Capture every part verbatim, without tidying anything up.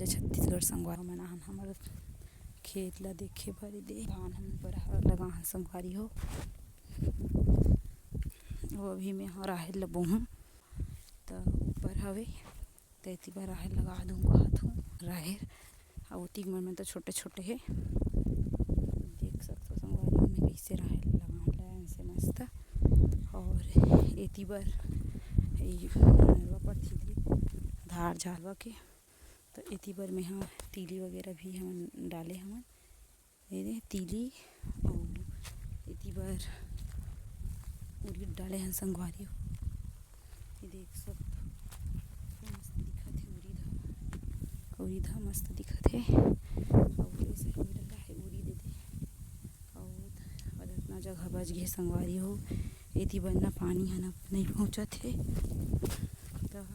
छत्तीसगढ़ संगवारी मन आहन हमर खेत ला देखे बर। दे धान हम ऊपर लगा हन संगवारी हो। वो अभी मैं ह राहेर ल बोहूँ त ऊपर हवे, त एती बर राहेर लगा दूँ कहत हूँ। राहेर अउ ओती मन में तो छोटे छोटे हे, देख सकथो संगवारी हो मैं कइसे राहेर लगा हूँ लाइन से मस्त। और एती बर ये नरवा पड़थे धार झारवा के, तो एती बर मैं ह तीली वगैरह भी हमन डाले हवन। ये दे तीली अउ एती बर उरीद डाले हन संगवारी हो। ये देख सकथो मस्त दिखत हे उरीद ह, उरीद ह मस्त दिखत हे। अउ ये साइड में डला हे उरीद दे, अउ अतना जगह बच गे संगवारी हो। एती बर ना पानी ह ना नइ पहुँचत हे, त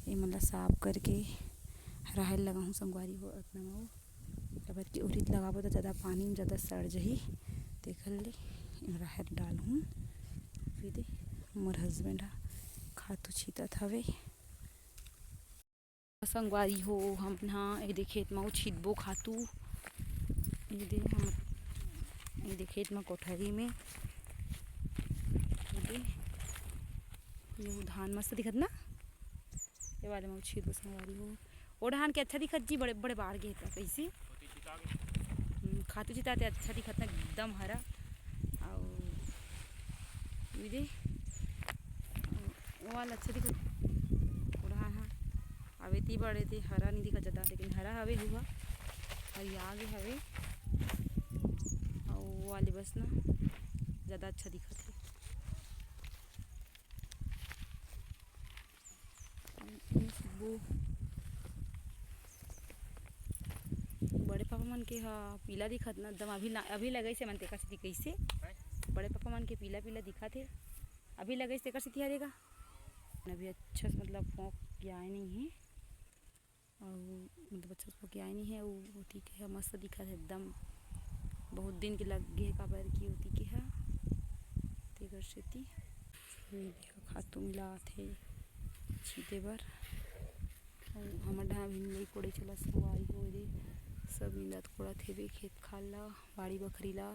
एमन ला साफ करके राहेर लगाहूँ संगवारी हो। अतना म काबर कि उरीद लगाबो त जादा पानी में जादा सड़ जही, तेखर ले राहेर डालहूँ। फिर दे मोर हस्बैंड ह खातू छीतत हवे। संगवारी हो, हमन ह ए दे खेत म ओ छीतबो खातू। ए दे हम, ए दे खेत म कोठरी में, ए दे, ये धान मस्त दिखत ना, ये वाले म ओ छीतबो संगवारी हो। ओ डहान के अच्छा दिखत जी, बड़े बड़े बाढ़ गे त कइसे? हम्म, खातू छिताते अच्छा दिखत ना, एकदम हरा। अउ ये दे, ओ वाला अच्छा दिखत, ओ डहान ह। अब एती बड़े ते हरा नहीं दिखत जादा, लेकिन हरा हवे हुआ, हरिया गे हवे। अउ वो वाले बस ना जादा अच्छा दिखत हे। बड़े पापा मन के ह पीला दिखत ना एकदम, अभी ला-, अभी लगइस हे मन तेकर सेती कइसे। बड़े पापा मन के पीला पीला दिखत हे, अभी लगइस तेकर सेती हरे गा। अभी अच्छा से मतलब फोंक के आए नहीं हे, अउ मतलब अच्छा से फोंक के आए नहीं हे, अउ ओती के ह मस्त दिखत हे एकदम, बहुत दिन के लग गे हे, काबर कि ओती के ह तेकर सेती। ये देखो खातू मिलात हे छीते बर। अउ हमर डहान भी निंदई कोड़ई चलत संगवारी हो रे, सब निंदत कोड़त हेबे खेत खार ला, बाड़ी बखरी ला।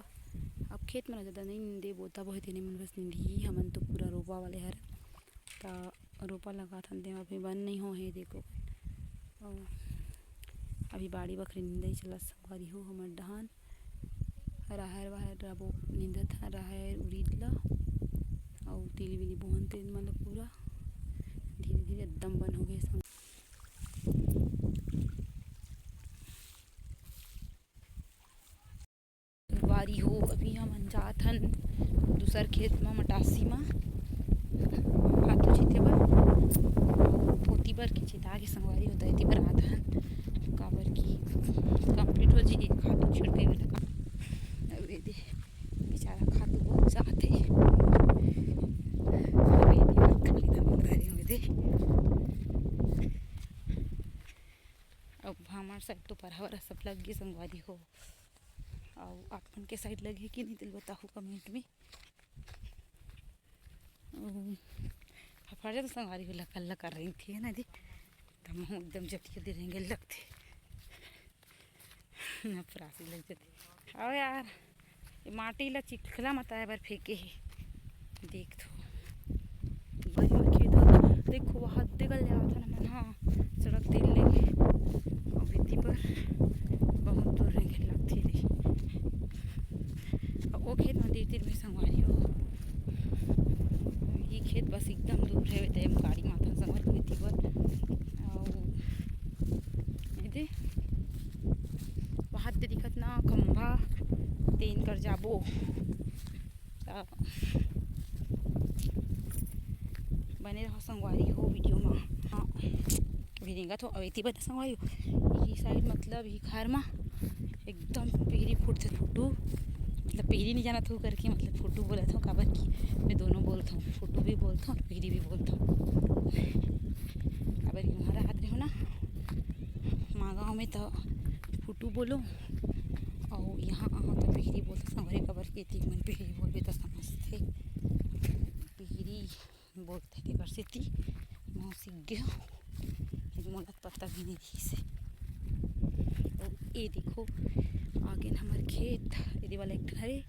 अब खेत मन ला जादा नइ निंदे, बोता बोहे तेने मन बस निंदही, हमन तो पूरा रोपा वाले हर। त रोपा लगाथन, तेमा अभी बन नइ होहे, देखो। अउ अभी बाड़ी बखरी निंदई चलत संगवारी हो, हमर डहान राहेर वाहेर रबो निंदत हन, राहेर उरीद ल, अउ तिली बिली बोहन तेन मन ल पूरा धीरे धीरे एकदम बन हो गे संग। बारी हो, अभी हमन जात हन दूसर खेत म, मटासी म खातू छीते बर। ओती बर के छिता के संगवारी हो, त एती बर आत हन, काबर कि complete हो जी खातू छिड़के वाला काम। अब ये दे बेचारा खातू बहुत जात हे। अब ये दे खाली दम धरे हुए दे। अब हमार side तो परहा वरहा सब लग गे संगवारी हो। अउ आप मन के side लगे कि नहीं, तेल बताहू comment में। अउ फफड़ जाथे संगवारी हो, लकर लकर रेंगथे ना दी, त मुँह एकदम जटिया दे रेंगे लगथे। नपरासी लग जाथे। अउ यार, ये माटी ला चिखला मताए बर फेंके हे। देख तो। भाई, ये खेत ह, देखो, वहाँ दे गल जात हन हमन, हाँ, सड़क दे ले। अउ एती बर बहुत दूर रेंगे लगथे रे। अउ ओ खेत म दे तीर में संगवारी हो। ये खेत बस एकदम दूर हे, ते हम गाड़ी माथन संगवारी हो एती बर। अउ ये दे, वहाँ दे दिखत ना खंभा, तेन कर जाबो। त बने रहो संगवारी हो video म। हाँ, अभी रेंगत हो, अउ एती बता संगवारी हो, ये side मतलब ये घर म एकदम पिहरी फूटथे फुटू, मतलब पिहरी नहीं जानत हो करके, मतलब फुटू बोलत हो, काबर कि मैं दोनों बोलत हूँ, फुटू भी बोलत हूँ और पिहरी भी बोलत हूँ। काबर कि वहाँ रहत रहो ना, माँ गाँव में तो फुटू बोलो, अउ यहाँ आहो तो पिहरी बोलथे संगवारी, काबर कि एती मन पिहरी बोलबे तो समझथे, पिहरी बोलथे, तेकर सेती मैं सीख गे हूँ। मोला पता भी नहीं रहिस हे। ये देखो, आगे न हमर खेत, एदे वाला एक ठन हरे,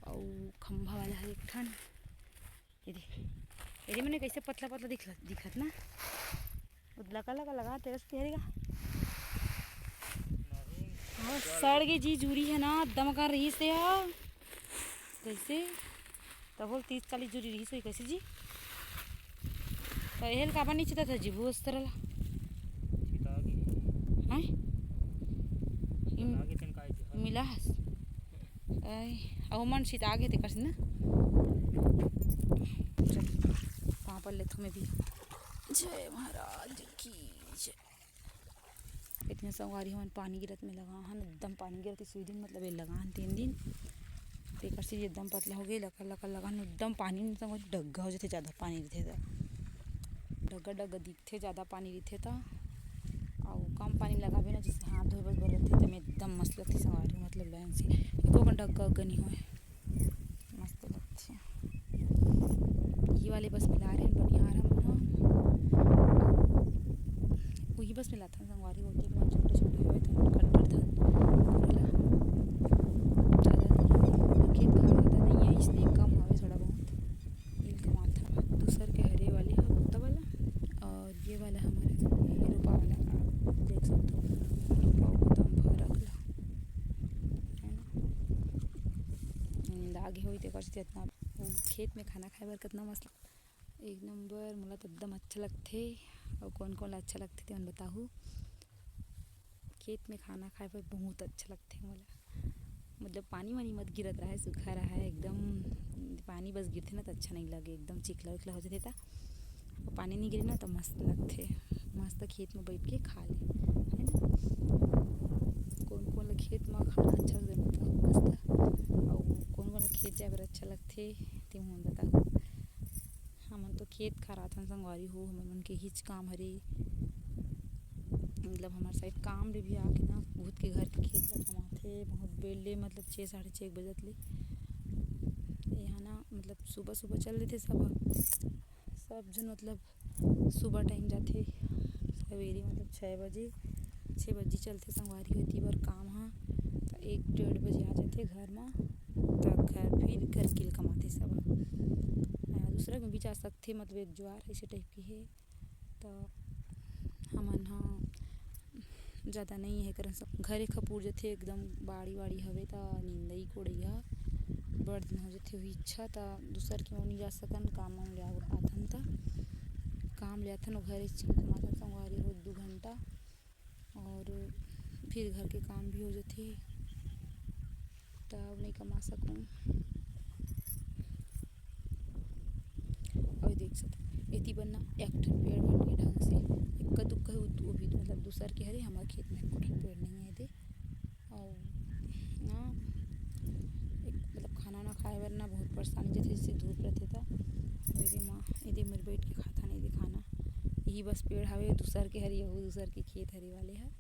अउ खंभा वाला हरे एक ठन। ये दे, ये दे मने कैसे पतला पतला दिखला, दिखत ना, उदला का लगा, लगा तेरस के हरे गा। हाँ, सड़ गे जी, जुरी है ना, दम कर रही से हा। कैसे? तब बोल तीस चालीस जुरी रही सोई कैसे जी? तो एहल काबर नहीं चिता था जी, वो उस तरह ला। चिता गे। हैं? चिता गे तेन काय जी? मिला हस? आई, अउ मन सीता आगे ते करस ना। चल, पाँव पर ले थो मैं भी। जय महाराज की जय। इतने संगवारी हमन पानी गिरत में लगा हन, एकदम पानी गिरत सुई दिन, मतलब ये लगा हन तीन दिन। तेकर से एकदम पतला हो गए, लकर लकर लगा हन, एकदम पानी में संगवारी डग्गा हो जाते, ज़्यादा पानी रहिथे त। डग्गा डग्गा दिखथे, ज़्यादा पानी रहिथे त। अउ कम पानी में लगाबे ना, जैसे हाथ धोए बस बर रहिथे, तेमे एकदम मस्त लगथे संगवारी, मतलब लाइन से। एको कन डग्गा उग्गा नहीं होए। मस्त लगथे। ये वाले बस मिला रहे हैं बनिहार हम ना। वही बस मिलाथन संगवारी होती है, छोटे छोटे हुए तो कट कर धन। ज़्यादा खेत का ज़्यादा नहीं है, इसलिए कम हवे थोड़ा बहुत। इल कमाथा दूसर के हरे वाली है कुत्ता वाला, और ये वाला हमारे ये रोपा वाला, आप देख सकते हो, रोपा को तो हम भर रख ला, है ना। नींद आगे होई तेकर से इतना वो खेत में खाना खाए बर कितना मस्त। एक नंबर, मोला तो एकदम अच्छा लगथे। अउ कौन कौन ला अच्छा लगथे तेमन बताहू। खेत में खाना खाए बर बहुत अच्छा लगथे मोला। मतलब पानी वानी मत गिरत रहे, सूखा रहे एकदम। पानी बस गिरथे ना तो अच्छा नहीं लगे, एकदम चिखला उखला हो जाथे त। अउ पानी नहीं गिरे ना तो मस्त लगथे। मस्त खेत में बैठ के खा ले, है ना। कौन कौन ला खेत में खाना अच्छा लगथे बताओ मस्त। अउ कौन कौन ला खेत जाए बर अच्छा लगथे ते मन बताओ। हमन तो खेत खार आथन संगवारी हो, हमर मन के हिच काम हरे। मतलब हमार साइड काम ले भी आके ना बहुत के घर के खेत ला कमाथे, बहुत बेर ले, मतलब छः साढ़े छः एक बजत ले। यहाँ ना मतलब सुबह सुबह चल देथे सब, सब झन मतलब सुबह टाइम जाथे सवेरे, मतलब छः बजे, छः बजे चलथे संगवारी होती बर काम हा, तो एक डेढ़ बजे आ जाथे घर मा। तो घर फिर घर के लिए कमाथे सब। आ, दूसरा में भी जा सकथे, मतलब एक जुआर ऐसे टाइप की है। तो हमन हा ज़्यादा नहीं है करन सब, घरे खपूर जथे एकदम बाड़ी वाड़ी हवे त निंदई कोड़ई ह बड़ दिन हो जथे, वही इच्छा त दूसर के ओनी जा सकन, काम वाम ले आव-, आथन त काम ले आथन, ओ घरे चिल कमाथन संगवारी हो दू घंटा, और फिर घर के काम भी हो जथे। तब नहीं कमा सकूँ। अउ देख सकत एती बर ना एक ठन पेड़ बन के ढंग से, इक्का दुक्का ही उत-, वो भी मतलब दूसर के हरे, हमारे खेत में एको ठन पेड़ नहीं है दे। अउ ना एक मतलब खाना ना खाए बर ना बहुत परेशानी जैसे, जैसे धूप रहते था। एदे माँ एदे मेर बैठ के खाता नहीं दे खाना, यही बस पेड़ हवे, दूसर के हरे, यहू दूसर के खेत हरे वाले है।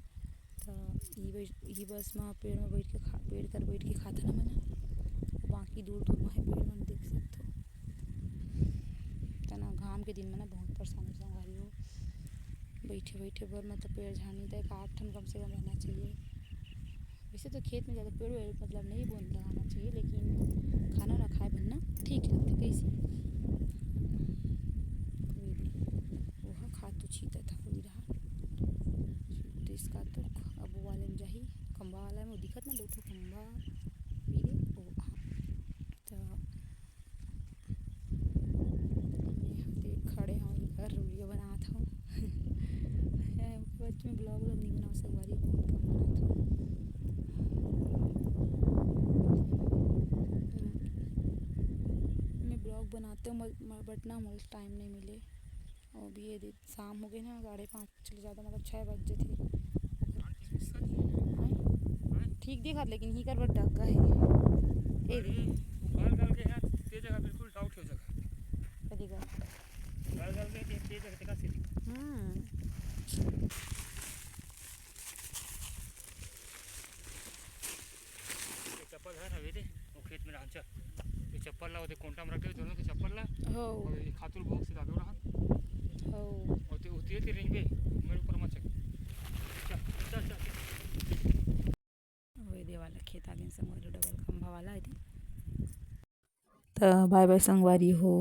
त ई बस, ई बस म पेड़ म बैठ के खा, पेड़ कर बैठ के खाथन हमन ह। बाकी दूर दूर म हे पेड़ मन देख सकथो। तना घाम के दिन म ना बहुत परेशानी संगवारी हो। बैठे बैठे बर मतलब पेड़ झाड़ नहीं देख, आठ ठन कम से कम रहना चाहिए। वैसे तो खेत में ज़्यादा पेड़ वेड़ मतलब नहीं बोन लगाना चाहिए, लेकिन खाना ना खाए बर ना ठीक लगथे। कैसे वो खातू छीतत हवे रहा। तो इसका तो अब वो वाले में जाही, खंभा वाला में दिखत ना, दो ठो खंभा भी दे, वो, हाँ। तो ये दे खड़े हूँ, इधर वीडियो बनात हूँ। बच में ब्लॉग व्लॉग नहीं बनाओ, संगवारी बहुत कम बनात हूँ। मैं ब्लॉग बनाते हूँ, मल-, मल-, बट ना मुझे टाइम नहीं मिले। और भी ये दे, शाम हो गई ना, साढ़े पाँच चले ज़्यादा, मतलब छः बज जथे। हाँ? ठीक दिखत, लेकिन ही कर बर डग्गा है। ए अरे, दे। वो गाल गाल के यहाँ ते जगह बिल्कुल डाउट हो जगह। कदी का? गाल गाल के ते, ते जगह ते का से दिखा? हम्म। ये चप्पल है ना, ये दे, वो खेत में रहन चल। ये चप्पल ला, वो दे कोंटा में रख दे, दोनों के चप्पल ला। हो। और ये खातुर बहुत से दादो रहा। हो। और ते, वो तेरे तेरे नहीं बे, मेरे ऊपर मत चढ़। चल, चल, चल, चल। खेत आ गेन संगवारी हो, डबल खंभा वाला एती। त बाय बाय संगवारी हो।